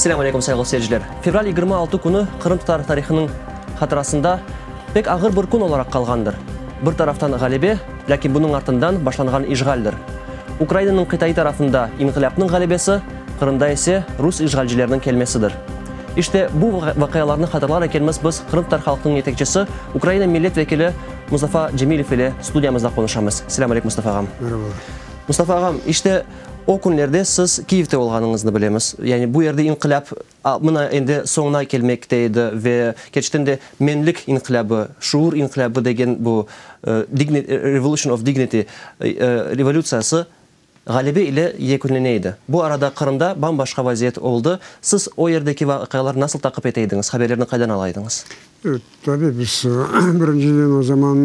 Selâm aleyküm, sayğılı seyirciler! Fevral 26 künü qırımtatar tarihınıñ hatırasında pek ağır bir kün olaraq qalğandır. Bir taraftan ğalebe, lâkin bunıñ artından başlanğan işğaldir. Ukrainanıñ qıtaiy tarafında inqilâpnıñ ğalebesi, Qırımda ise rus işğalcileriniñ kelmesidir. İşte, bu vaqialarnı hatırlar ekenmiz, biz qırımtatar halqınıñ yetekçisi, Ukraina millet vekili Mustafa Cemilev ile studiyamızda qonuşamız. Selâm aleyküm, Mustafa ağam. Merhabalar. Mustafa ağam, işte, o künlerde siz Kiyevde olğanıñıznı bilemiz. Yani bu yerde inqilâp mına endi soñuna kelmekte edi ve kerçekten de menlik inqilâbı, şuur inqilâbı degen bu Revolution of Dignity revolütsiyası ğalebe ile yekünlene edi. Bu arada Qırımda bam-başqa vaziyet oldı. Siz o yerdeki vaqialarnı nasıl taqip ete ediñiz, haberlerni qaydan ala ediñiz? Evet, tabii, biz birinciden o zaman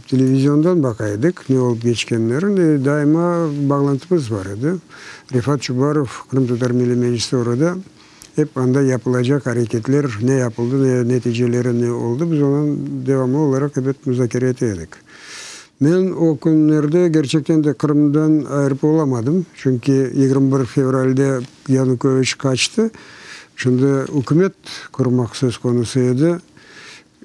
televiziondan baqa edik, ne olıp keçkenlerini, daima bağlantımız bar edi. Refat Çubarov, Qırımtatar Milliy Meclisi orada, hep anda yapılacaq areketler, ne yapıldı, ne neticeleri ne oldı, biz ondan devamlı olaraq, ebet, muzakere ete edik. Men o künlerde kerçekten de Qırımdan ayırıp olamadım, çünki 21 fevralde Yanukoviç qaçtı, şimdi ükümet qurmaq söz konusı edi.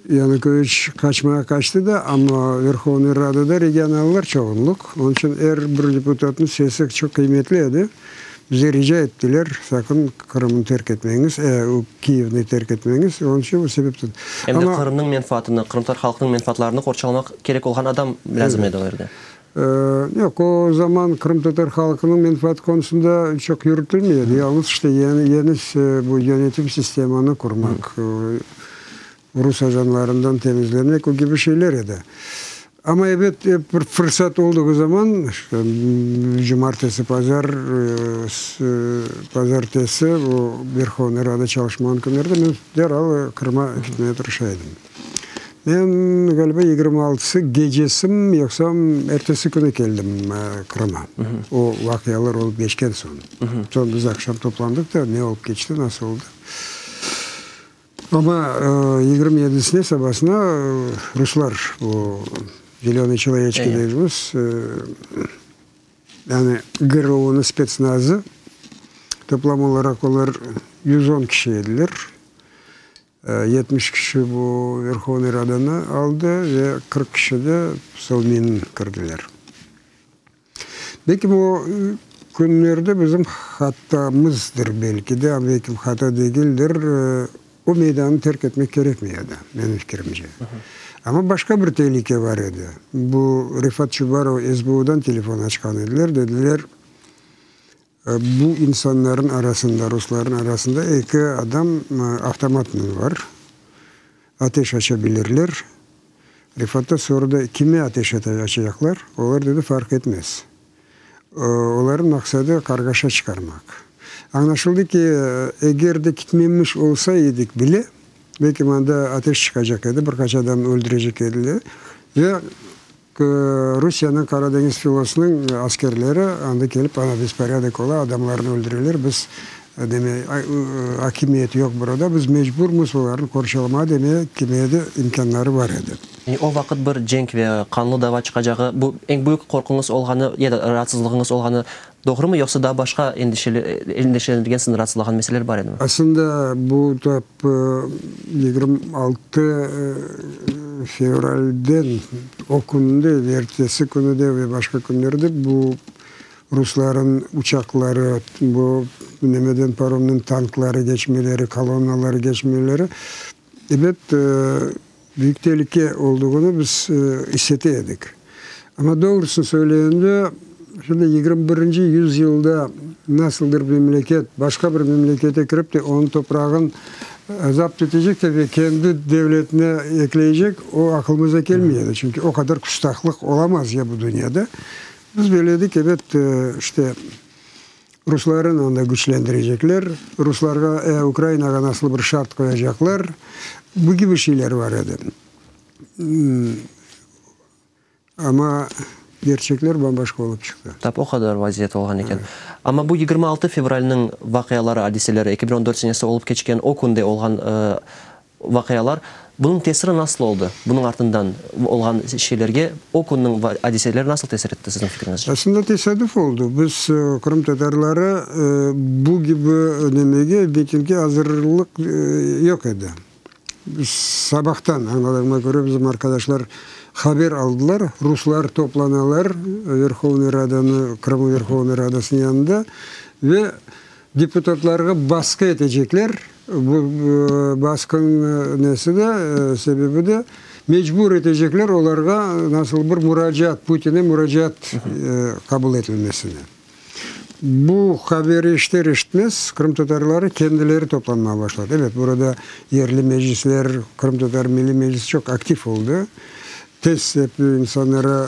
Yanukoviç qaçmağa qaçtı da, amma Verhovnıy Radada regionallar çoğunluq, onıñ içün er bir deputatnıñ sesi çoq qıymetli edi. Bize rica ettiler, saqın Qırımnı terk etmeñiz, Kiyevni terk etmeñiz, onıñ içün bu sebepten. Em de Qırımnıñ menfaatını, qırımtatar halqınıñ menfaatlarını qorçalamaq kerek olğan adam lâzim edi o yerde. Yoq, o zaman qırımtatar halqınıñ menfaatı qonusında çoq yürütilmey edi, yalıñız işte yeñi bu yönetim sistemanı qurmaq, rus ajanlarından temizlenmek, o kibi şeyler edi. Amma ebet, ep bir fırsat oldığı zaman, işte cumartesi, pazar, pazartesi, o Verhovnıy Rada çalışmağan künlerde men deral Qırıma ketmege tırışa edim. Men, ğaliba, 26-sı gecesimi, yoqsa ertesi künü keldim Qırıma, o vaqialar olıp keçken soñ. Soñ biz aqşam toplandıq da, ne olıp keçti, nasıl oldı. Amma 27-sine sabasına ruslar, o zelönıy çeloveçki deymiz, yani GRU-nıñ spetsnazı, toplam olaraq olar 110 kişi ediler. 70 kişi bu Verhovnıy Radanı aldı ve 40 kişi de Sovminni kirdiler. Belki o künlerde bizim hatamızdır, belki de, belki hata degildir, o meydanı terk etmek kerekmey edi, menim fikirimce. Amma başqa bir tehlike bar edi. Bu Refat Çubarov SBUdan telefon açqan ediler, dediler, Bu insanların arasında, rusların arasında eki adam avtomatnen var, ateş aça bilirler. Refat da soradı, kime ateş açacaqlar? Olar dedi, farq etmez. Olarnıñ maqsadı qarğaşa çıqarmaq. Añlaşıldı ki, eger de kitmemiş olsa edik bile, belki mında ateş çıqacaq edi, bir qaç adamnı öldürecek ediler ve Rusiyeniñ Qara deñiz filosınıñ askerleri anda kelip, ana besporâdok ola, adamlarnı öldüreler, biz, deme, akimiyet yoq burada, biz mecburmız olarnı qorçalamağa, deme, kime de imkânları bar edi. Yani o vaqıt bir cenk ve qanlı dava çıqacağı, bu eñ büyük qorquñız olğanı ya da raatsızlığıñız olğanı doğrumı, yoqsa daa başqa endişelendirgen, sizni raatsızlağan meseleler bar edimi? Aslında bu tap 26 fevralden o künde ve ertesi künü de ve başqa künlerde bu rusların uçaqları, bu nemeden paromnıñ tankları keçmeleri, kolonnaları keçmeleri, ebet, büyük telüke olduğını biz is ete edik. Amma doğrusını söyleyende, şimdi 21-nci yüzyılda nasıldır bir memleket başqa bir memlekete kirip de onıñ toprağın zapt etecek de ve kendi devletine ekleycek, o aqılımıza kelmey edi. Çünki o qadar küstahlıq olamaz ya bu dünyada. Biz beledik, ebet, işte, rusların anda küçlendirecekler, ruslarğa, Ukrainağa nasıl bir şart qoyacaqlar, bu kibi şeyler bar edi. Amma gerçekler bam-başqa olıp çıqtı. Tap o qadar vaziyet olğan eken. Amma bu 26 fevralniñ vaqiaları, adiseleri, 2014 senesi olıp keçken o künde olğan. Vaqialar, bunıñ tesiri nasıl oldı? Bunıñ artından olğan şeylerge o künniñ adiseleri nasıl tesir etti, siziñ fikriñizce? Aslında tesadüf oldı. Biz, qırımtatarları, bu kibi nemege, mitingge azırlıq yoq edi. Biz sabahtan, añladığıma köre, bizim arqadaşlar haber aldılar, ruslar toplanalar Verhovnıy Radanı, Qırımnıñ Verhovnıy Radasınıñ yanında ve Deputatlarğa basqı etecekler, bu basqınıñ nesi de, sebebi de, mecbur etecekler olarğa nasıl bir muracaat, Putinge muracaat qabul etilmesine. Bu haberi eşiter-eşitmez qırımtatarları kendileri toplanmağa başladı. Evet, burada yerli meclisler, Qırımtatar Milliy Meclisi çoq aktiv oldı. Tez hep insanlara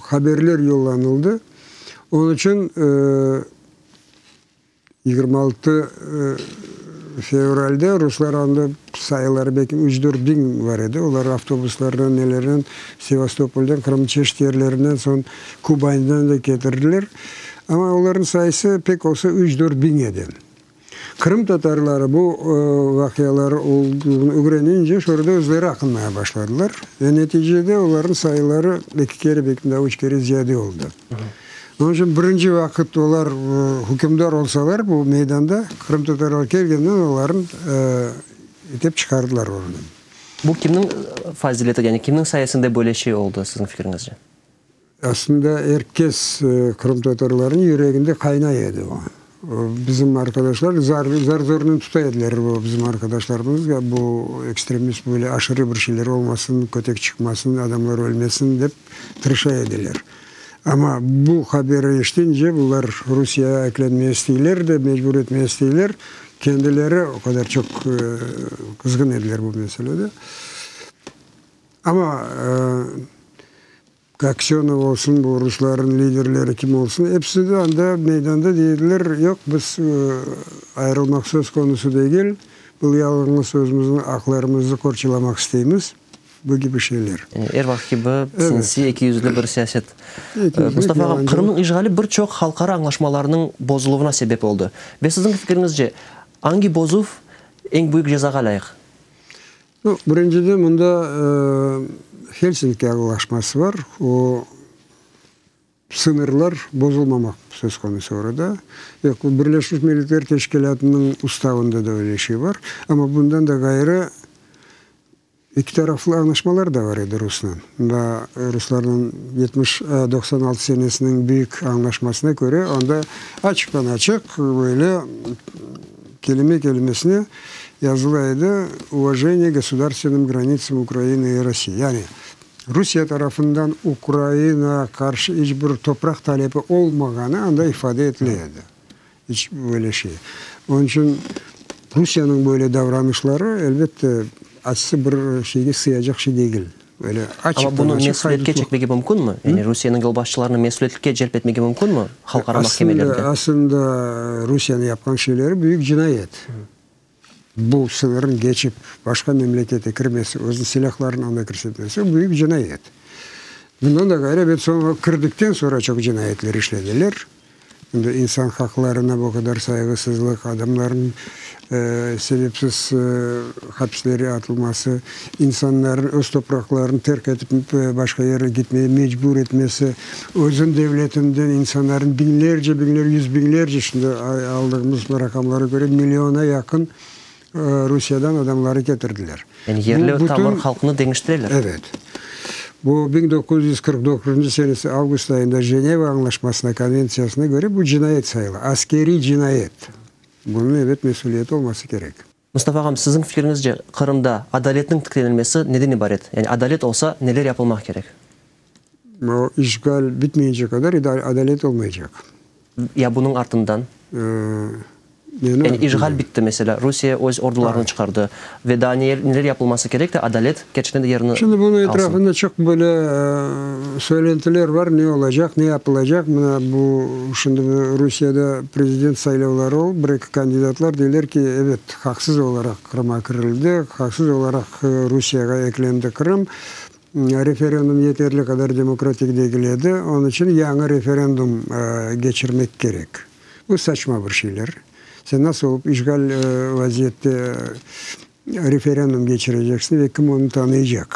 haberler yollanıldı. Onıñ içün 26 fevralde ruslar anda sayıları belki üç-dört biñ bar edi. Olar avtobuslarnen, nelernen Sevastopolden, Qırımnıñ çeşit yerlerinden, soñ Kubandan da ketirdiler. Amma olarnıñ sayısı pek olsa üç-dört biñ edi. Qırımtatarları bu vaqialar olduğını ögrenince, şurada özleri aqınmaya başladılar ve neticede olarnıñ sayıları eki kere, belki daa üç kere ziyade oldı. Onıñ içün birinci vaqıt olar hükümdar olsalar bu meydanda, qırımtatarlar kelgenden olarnı itep çıqardılar oradan. Bu kimniñ fazileti, yani kimniñ sayesinde böyle şey oldı, siziñ fikriñizce? Aslında er kes qırımtatarlarnıñ yüreginde qaynay edi o. Bizim arqadaşlar zar-zornen tuta ediler bu bizim arqadaşlarımız, bu ekstremist böyle aşırı bir şeyler olmasın, kötek çıqmasın, adamlar ölmesin dep tırışa ediler. Amma bu haberi eşitince bular Rusiyağa eklenmeye isteyler de, mecbur etmeye isteyler, kendileri o qadar çoq qızğın ediler bu meselede. Amma Aksönov olsun, bu ruslarnıñ liderleri kim olsun, episi de anda meydanda deydiler, yoq, biz ayırılmaq söz konusı degil, biz yalıñız özümizniñ aqlarımızı qorçalamaq isteymiz, bu kibi şeyler. Yani er vaqıt kibi sinsiy, ekiyüzlü bir siyaset. Mustafa ağam, Qırımnıñ işğali bir çoq halqara añlaşmalarnıñ bozuluvına sebep oldı. Ve siziñ fikriñizce, angi bozuv eñ büyük cezağa lâyıq? Nu, birinciden, mında Helsinki añlaşması bar, o, sıñırlar bozulmamaq söz konusu orada. Yoq, Birleşmiş Milletler Teşkilâtınıñ ustavında da öyle şey bar. Amma bundan da ğayrı, eki taraflı añlaşmalar da bar edi Rusnen. Mında ruslarnıñ yetmiş, 96 senesiniñ büyük añlaşmasına köre, onda açıqtan-açıq böyle kelime kelimesine Yazıla edi, Uvajeniye gosudarstvennim granitsam Ukrainı i Rossiyi. Yani, Rusiye tarafından Ukrainağa qarşı iç bir topraq talebi olmağanı anda ifade etile edi. İç böyle şey. Onıñ içün Rusiyeniñ böyle davranışları, elbette, açsı bir şeyge sıyacaq şey degil. Böyle açıqtan açıq Amma bunı mesüliyetke çekmege mümkünmi? Yani Rusiyeniñ yolbaşçılarını mesüliyetlikke celp etmege mümkünmi halqara mahkemelerde? Aslında, Rusiyeniñ yapqan şeyleri büyük cinayet. Bu sıñırın geçip başqa memlekete kirmesi, özüniñ silâhlarını anda kirsetmesi büyük cinayet. Bundan da ğayrı, ebet, soñra kirdikten soñra çoq cinayetler işlediler. Şimdi insan haqlarına bu qadar sayğısızlıq, adamlarnıñ sebepsiz hapislere atılması, insanlarnı öz topraqlarını terk etip başqa yerge gitmege mecbur etmesi, özüniñ devletinden insanlarnıñ biñlerce, biñler, yüz biñlerce, şimdi aldığımız raqamlara köre milliona yaqın Rusiyadan adamları ketirdiler. Yani yerli tamır halqnı deñiştireler. Evet. Bu 1949 senesi avgust ayında Jeneva añlaşmasına, konventsiyasına köre bu cinayet sayıla, askeriy cinayet. Bunıñ, ebet, mesüliyeti olması kerek. Mustafa ağam, siziñ fikriñizce, Qırımda adaletniñ tiklenilmesi neden ibaret? Yani adalet olsa, neler yapılmaq kerek? O işğal bitmeyince qadar adalet olmaycaq. Ya bunıñ artından? Yani işğal bitti, meselâ, Rusiye öz ordularını çıqardı ve daa neler yapılması kerek de adalet kerçekten de yerini alsın? Şimdi bunıñ etrafında çoq böyle söylentiler bar, ne olacaq, ne yapılacaq. Mına bu şimdi Rusiyede prezident saylavları oldı, bir-eki kandidatlar deyler ki, evet, haqsız olaraq Qırımğa kirildi, haqsız olaraq Rusiyeğa eklendi Qırım. Referendum yeterli qadar demokratik degil edi, onıñ içün yañı referendum keçirmek kerek. Bu saçma bir şeyler. Sen nasıl olıp işğal vaziyette. referendum keçireceksiñ ve kim onı tanıycaq?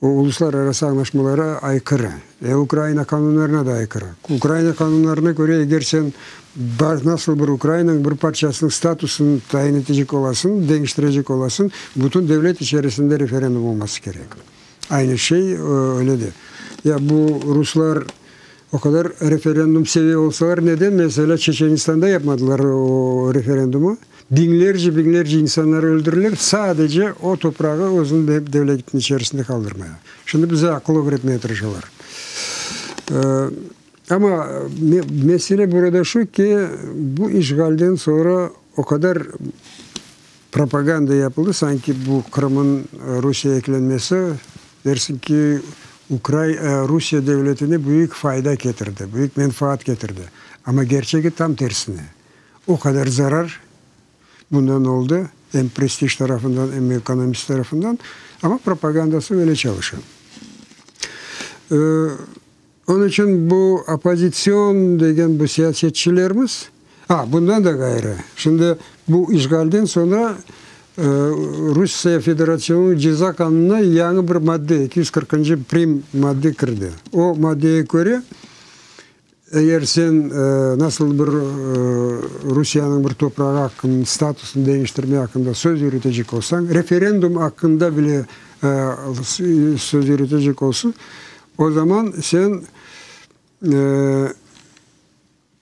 O uluslararası añlaşmalara aykırı ve Ukraina qanunlarına da aykırı. Ukraina qanunlarına köre, eger sen nasıl bir Ukrainanıñ bir parçasınıñ statusını tayin etecek olasıñ, deñiştirecek olasıñ, bütün devlet içerisinde referendum olması kerek. Aynı şey öyle de. Ya bu ruslar o qadar referendum seve olsalar, neden, meselâ, Çeçenistanda yapmadılar o referendumı? Biñlerce, biñlerce insanlar öldüriler, sadece o toprağı özüniñ devletiniñ içerisinde qaldırmaya. Şimdi bize aqıl ögretmeye tırışalar. Amma mesele burada şu ki, bu işğalden soñra o qadar propaganda yapıldı, sanki bu Qırım'ın Rusiye eklenmesi, dersiñ ki, Ukray Rusiye devletine büyük fayda ketirdi, büyük menfaat ketirdi. Amma gerçegi tam tersine. O qadar zarar bundan oldı, em prestij tarafından, em ekonomist tarafından, amma propagandası öyle çalışa. Onıñ içün bu oppozitsion degen bu siyasetçilerimiz, a, bundan da ğayrı, şimdi bu işğalden soñra Rusiye Federasyonınıñ Ceza qanunına yañı bir madde, 240-ncı prim madde kirdi. O maddeye köre, Eger sen nasıl bir Rusiyeniñ bir toprağı aqqında, statusını deñiştirme aqqında söz yürütecek olsañ, referendum aqqında bile söz yürütecek olsañ, o zaman sen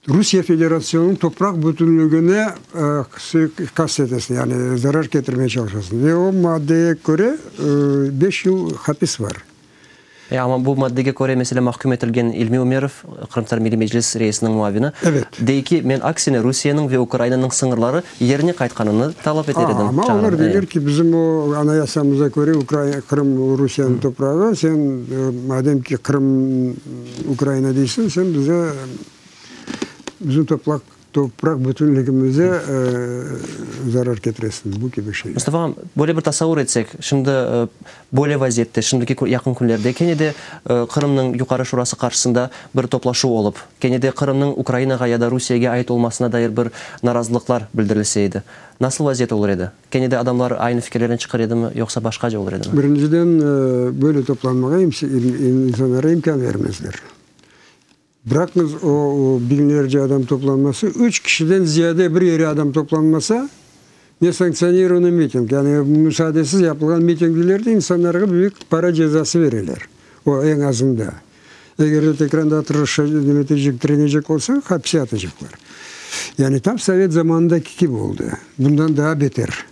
Rusiye Federasyonınıñ topraq bütünligine suiqast etesiñ, yani zarar ketirmege çalışasıñ. Ve o maddeye köre beş yıl hapis bar. E, amma bu maddege köre, meselâ, mahküm etilgen İlmi Ümerov, Qırımtatar Milliy Meclis reisiniñ muavini, Evet. dey ki, men aksine Rusiyeniñ ve Ukrainanıñ sıñırları yerine qaytqanını talap eter edim. Amma olar deyler ki, bizim o Anayasamıza köre Ukraina, Qırım Rusiyeniñ toprağı, sen madem ki Qırım Ukraina deysiñ, sen bize bizim toplaq Topraq bütünligimize zarar ketiresiñ, bu kibi şeyler. Mustafa ağam, böyle bir tasavur etsek, şimdi böyle vaziyette, şimdiki yaqın künlerde kene de Qırımnıñ Yuqarı Şurası qarşısında bir toplaşuv olıp, kene de Qırımnıñ Ukrainağa ya da Rusiyege ait olmasına dair bir narazılıqlar bildirilse edi, nasıl vaziyet olur edi? Kene de adamlar aynı fikirlerden çıqar edimi, yoqsa başqaca olur edimi? Birinciden, böyle toplanmağa insanlara imkân vermezler. Bıraqıñız o biñlerce adam toplanması, üç kişiden ziyade bir yere adam toplanmasa, nesanksionirovanıy miting, yani musaadesiz yapılğan mitinglerde insanlarğa büyük para cezası bereler, o eñ azında. Eger de tekrar da tırışacaq, tirenecek olsa, hapse atacaqlar. Yani tam sovet zamanındaki kibi oldı, bundan daa beter.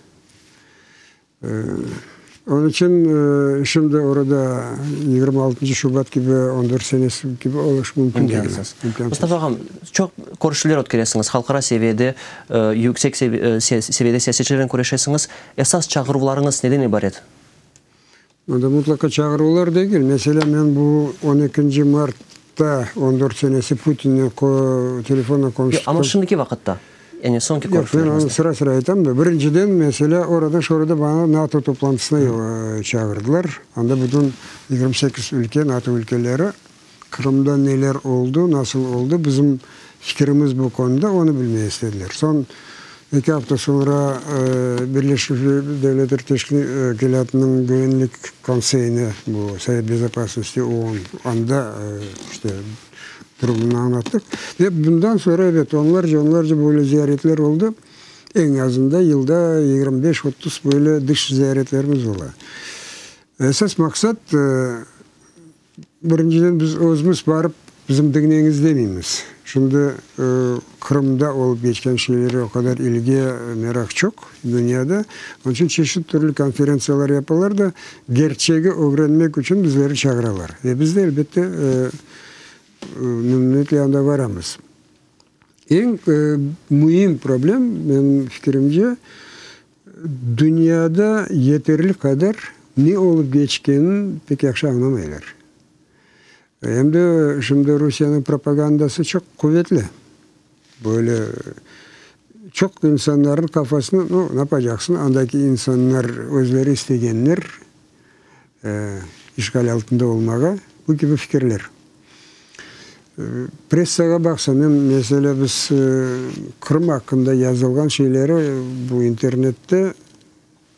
Onıñ içün şimdi orada yigirmi altıncı şubat kibi, on dört senesi kibi oluş mümkün degil. İmkânsız. Mustafa ağam, çoq körüşüvler ötkeresiñiz, halqara seviyede, yüksek seviyede siyasetçilernen körüşesiñiz. Esas çağıruvlarıñız neden ibaret? Onda mutlaqa çağıruvlar degil. Meselâ, men bu on ekinci martta on dört senesi Putinnen telefonla qonuştım. Yoq, amma şimdiki vaqıtta. Yani soñki körüşüvleriñizde. Yoq, men onı sıra-sıra aytam da. Birinciden, meselâ, oradan şorada maña NATO toplantısına çağırdılar. Anda bütün 28 ülke, NATO ülkeleri Qırımda neler oldı, nasıl oldı, bizim fikirimiz bu konuda, onı bilmege istediler. Soñ, eki afta soñra Birleşmiş Devletler Teşkilâtınıñ Güvenlik Konseyine, bu Sovet Bezopasnosti OON, anda işte Durumını añlattıq. Ve bundan soñra, ebet, onlarca, onlarca böyle ziyaretler oldı. Eñ azında yılda 25, 30 böyle dış ziyaretlerimiz ola. Esas maqsat, birinciden, biz özümiz barıp, bizim diñleñiz demeymiz. Şimdi Qırımda olıp keçken şeylerge o qadar ilgi, meraq çoq dünyada. Onıñ içün çeşit türlü konferentsiyalar yapalar da, gerçegi ögrenmek içün bizleri çağıralar. Ve biz de, elbette, Memnuniyetle anda varamız. Eñ müim problem, menim fikirimce, dünyada yeterli qadar ne olıp keçkenini pek yahşı añlamaylar. Em de şimdi Rusiyeniñ propagandası çoq quvetli. Böyle çoq insanlarnıñ qafasına, nu, napacaqsıñ, andaki insanlar özleri istegenler, İşğal altında olmağa, bu kibi fikirler. Pressağa baqsa, men, meselâ, biz Qırım aqqında yazılğan şeyleri bu internette.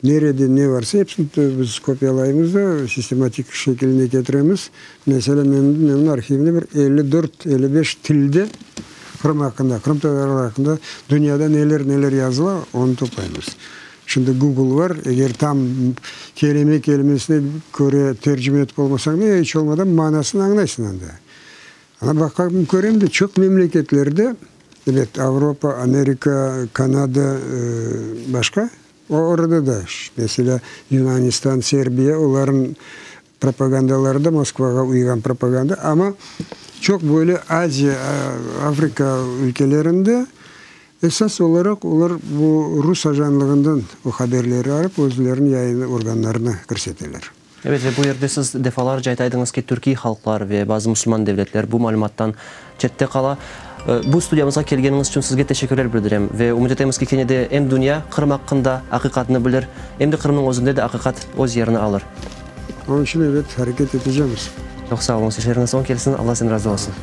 Nerede ne varsa, episini biz kopiyalaymız da, sistematik şekiline ketiremiz. Meselâ, menim, menim arhivimde bir 54, 55 tilde Qırım aqqında, qırımtatarlar aqqında dünyada neler, neler yazıla, onı toplaymız. Şimdi Google var, eger tam kelime kelimesine köre tercime etip olmasañ da, iç olmadan manasını añlaysıñ anda. Ana baqam, körem de, çoq memleketlerde, ebet, Avropa, Amerika, Kanada, başqa, orada da, meselâ, Yunanistan, Serbiya, olarnıñ propagandaları da Moskvağa uyğan propaganda, amma çoq böyle Aziya, Afrika ülkelerinde esas olaraq olar bu rus ajanlığından o haberleri alıp, özleriniñ yayın organlarına kirseteler. Evet, ve bu yerde siz defalarca aytaydıñız ki, türkiy halqlar ve bazı musulman devletler bu malümattan çette qala. Bu studiyamızğa kelgeniñiz içün sizge teşekkürler bildirem ve ümüt etemiz ki, kene de em dünya Qırım aqqında aqiqatnı bilir, em de Qırımnıñ özünde de aqiqat öz yerini alır. Onıñ içün, ebet, hareket etecemiz. Çoq sağ oluñız, işleriñiz oñ kelsin, Alla sizden razı olsun.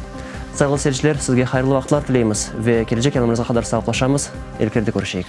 Sayğılı seyirciler, sizge hayırlı vaqıtlar tileymiz ve kelecek yanımızğa qadar sağlıqlaşamız, elkerde körüşeyik.